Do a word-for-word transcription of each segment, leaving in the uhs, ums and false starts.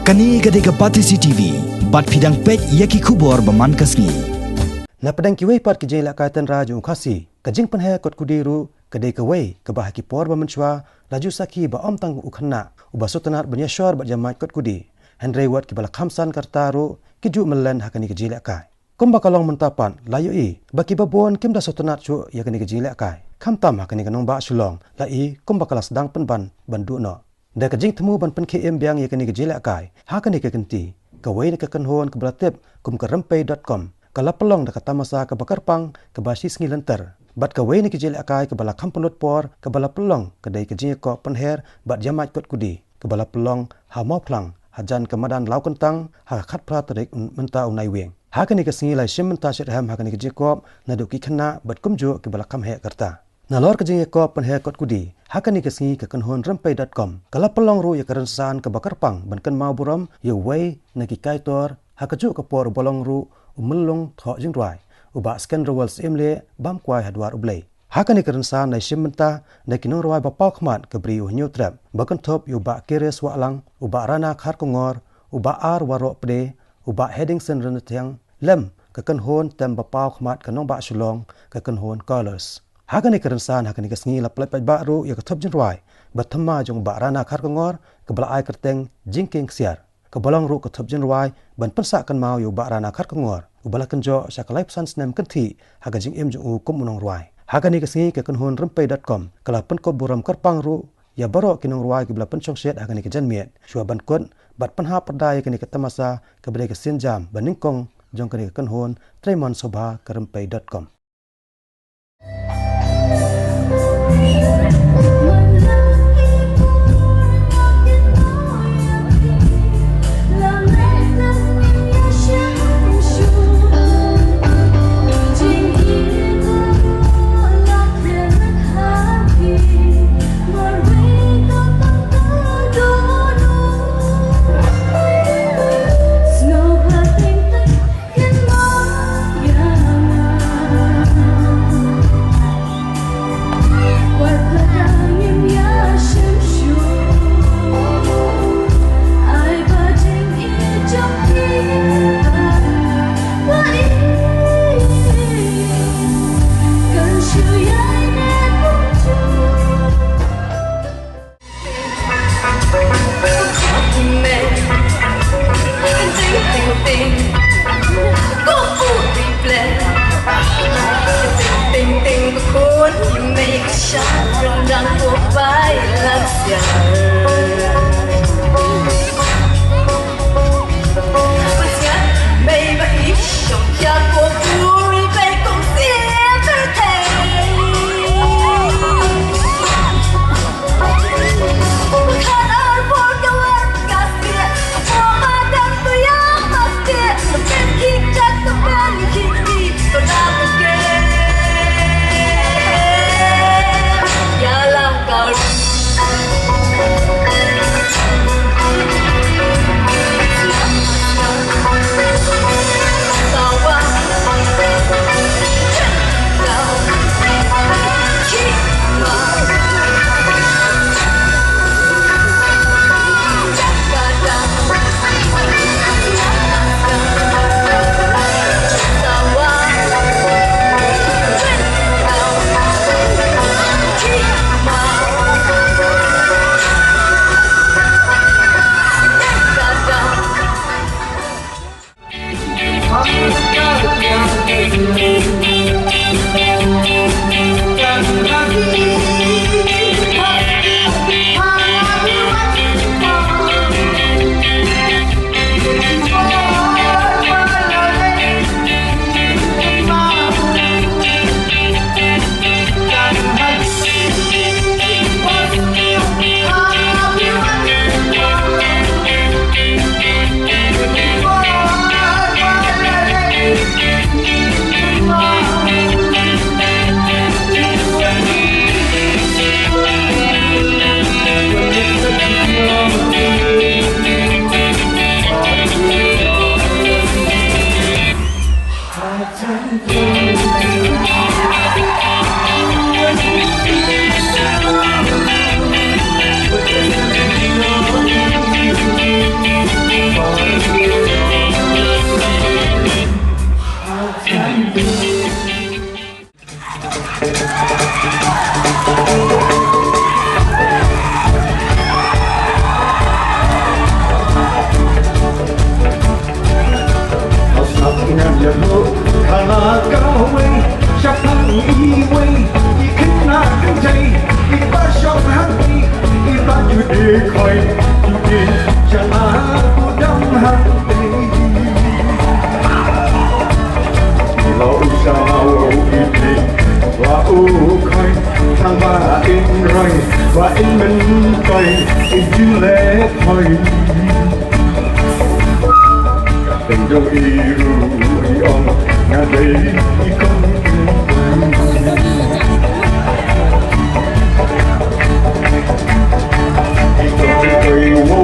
Kane ka dei ka Batesi T V, bad phi dang peit ïa ki khubor ba man ka sngi. Na pdeng kiwei pat ki jingïalehkai tynrai jong u Khasi, ka jingpynher kot kudi ruh ka dei kawei kaba ha ki por ba mynshuwa la ju sakhi ba ym tang u khynnah uba sngewtynnad ban ïashor bad ïamait kot kudi, hynrei wat kiba la kham san ka rta ruh ki ju mlien ha kane ka jingïalehkai. Kumba ka long mynta pat, la ïohi ba kiba bun kim da sngewtynnad shuh ïa kane ka jingïalehkai, khamtam ha kane ka nongbah Shillong, la i kumba ka la sdang pynban ban duh noh. Da ka jingthmu ban pynkhie im biang ïa kane ka jingïalehkai, ha kane ka kynti, kawei na ka kynhun kaba la tip kum ka rympei dot com ka la pynlong da ka tamasa kaba kyrpang kaba shi sngi lynter, bad kawei na ka jingïalehkai kaba la kham pynlut por kaba la pynlong ka dei ka jingïakop pynher bad ïamait kot kudi kaba la pynlong ha Mawphlang, hajan ka madan Lawkyntang, ha ka khatphra tarik mynta u Naiwieng. Ha kane ka sngi la shim bynta shitrhem ha kane ka jingïakop naduh ki khynnah bad kumjuh kiba la kham heh ka rta. Nalor ka jingïakop pynher kot kudi, ha kane ka sngi ka kynhun rympei dot com ka la pynlong ruh ïa ka rynsan kaba kyrpang ban kynmaw burom ïa uwei na ki kaitor ha kajuh ka por uba long ruh u myllung thoh jingrwai, u Bah Skenderwell Syiemlieh, bam kwai ha dwar U Blei. Ha kane ka rynsan la shim bynta da ki nongrwai ba paw khmat ka Bri u Hynñiewtrep, ba kynthup ïa u Bah Kires Wahlang, u Bah Rana Kharkongor, u Bah R Warohpde, u Bah Hedingson Ryntathiang, lem ka kynhun tem ba paw khmat ka nongbah Shillong, ka kynhun Colours. Ha kane ka rynsan ha kane ka sngi la pynlait paidbah ruh ïa ka thup jingrwai ba thymmai jong u Bah Rana Kharkongor kaba la ai kyrteng Jingkieng Ksiar, kaba long ruh ka thup jingrwai ban pynsah kynmaw ïa u Bah Rana Kharkongor, uba la kynjoh sha ka laiphew san snem kynthih ha ka jingim jong u kum u nongrwai. Ha kane ka sngi ka kynhun rympei dot com ka la pynkup burom kyrpang ruh ïa baroh ki nongrwai kiba la pynshongshit ha kane ka janmiet shuwa ban kut bad pynhap pyrda ïa kane ka tamasa kaba dei ka sienjam ba nyngkong jong kane ka kynhun Treimon Sobha ka rympei dot com. Ila u sha u iti, la u khoi, tang ba in roi, ba in myntoi, in ju le khoi. Teng do i ru i ong, nga dei i kong. I kong i kong i wo,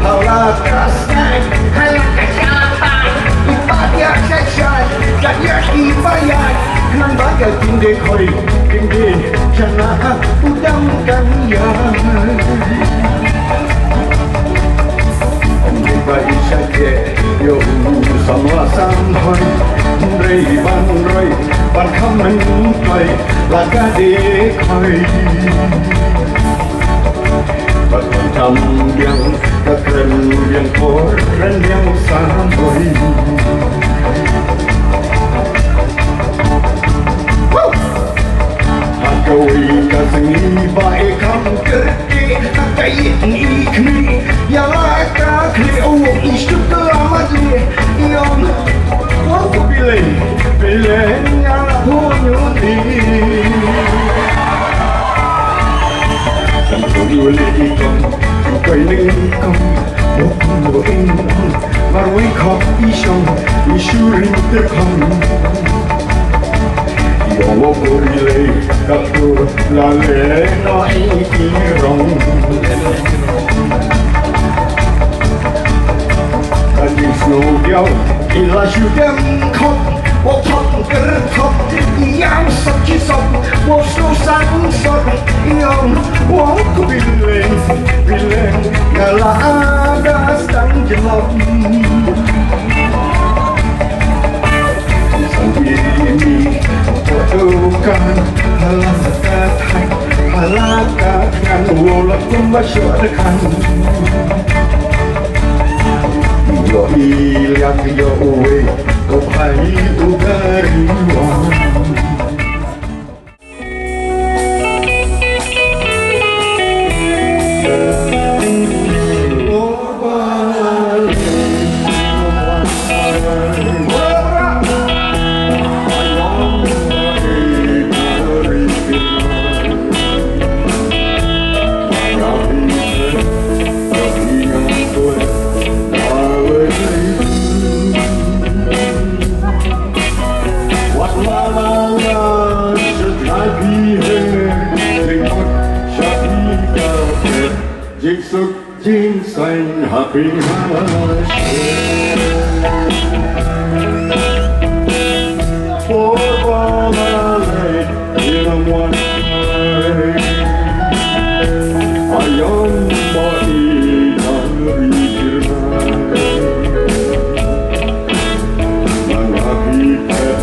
hala ka snai, hala ka shalai, i pa dia shai shai, ka dia i pa ya, nang ba ka ting de khoi, ting de, chana u dang kan ya. Ba i sha ke, yo u samla samhoi, rei ban roi, ban kham myntoi, la ka de khoi. Ba kan tam biang, ka kren biang por, kren biang samhoi. Ha kawei ka sngi ba e kham kyrkieh, ha ka ïing i khmih, ïa la ka khlieh u i suk la mat lieh, i ong, wa u bilei, bilei ïa la phu ñiut i. Kan phu ñiut i kong, u kai ning kong, u kong u ing kong, marwei khop i shong, i shu ring tyrkhong. Ïa wo ko ri lei, ka tu la le no i ki rong. Ka jingsngew biaw, i la shu dem khop, wo khop ker khop, i ïam sop chi sop, wo shu sang sop, i ong, wo ku bileng, bileng, nga la ada stang jlop. Sang imi, photo kan, hala ka thai, hala ka kan, wo la kum ba shu da kan. Yo i liak yo uwe, ko phai u gari wan. Jingsuk jingsaiñ ha phi ha la shi. Por ba la leit ïa la muan. Ayon ba i dang ri kirmai. Nang ha phi phet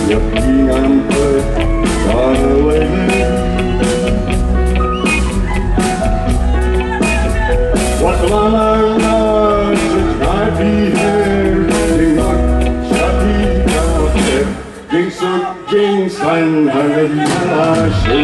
ïa phi ngam phet. Sa lei lei. Wat la la la, suk ngai phi her, ding mak sha phi ka her, ding suk ding saiñ ha la la she.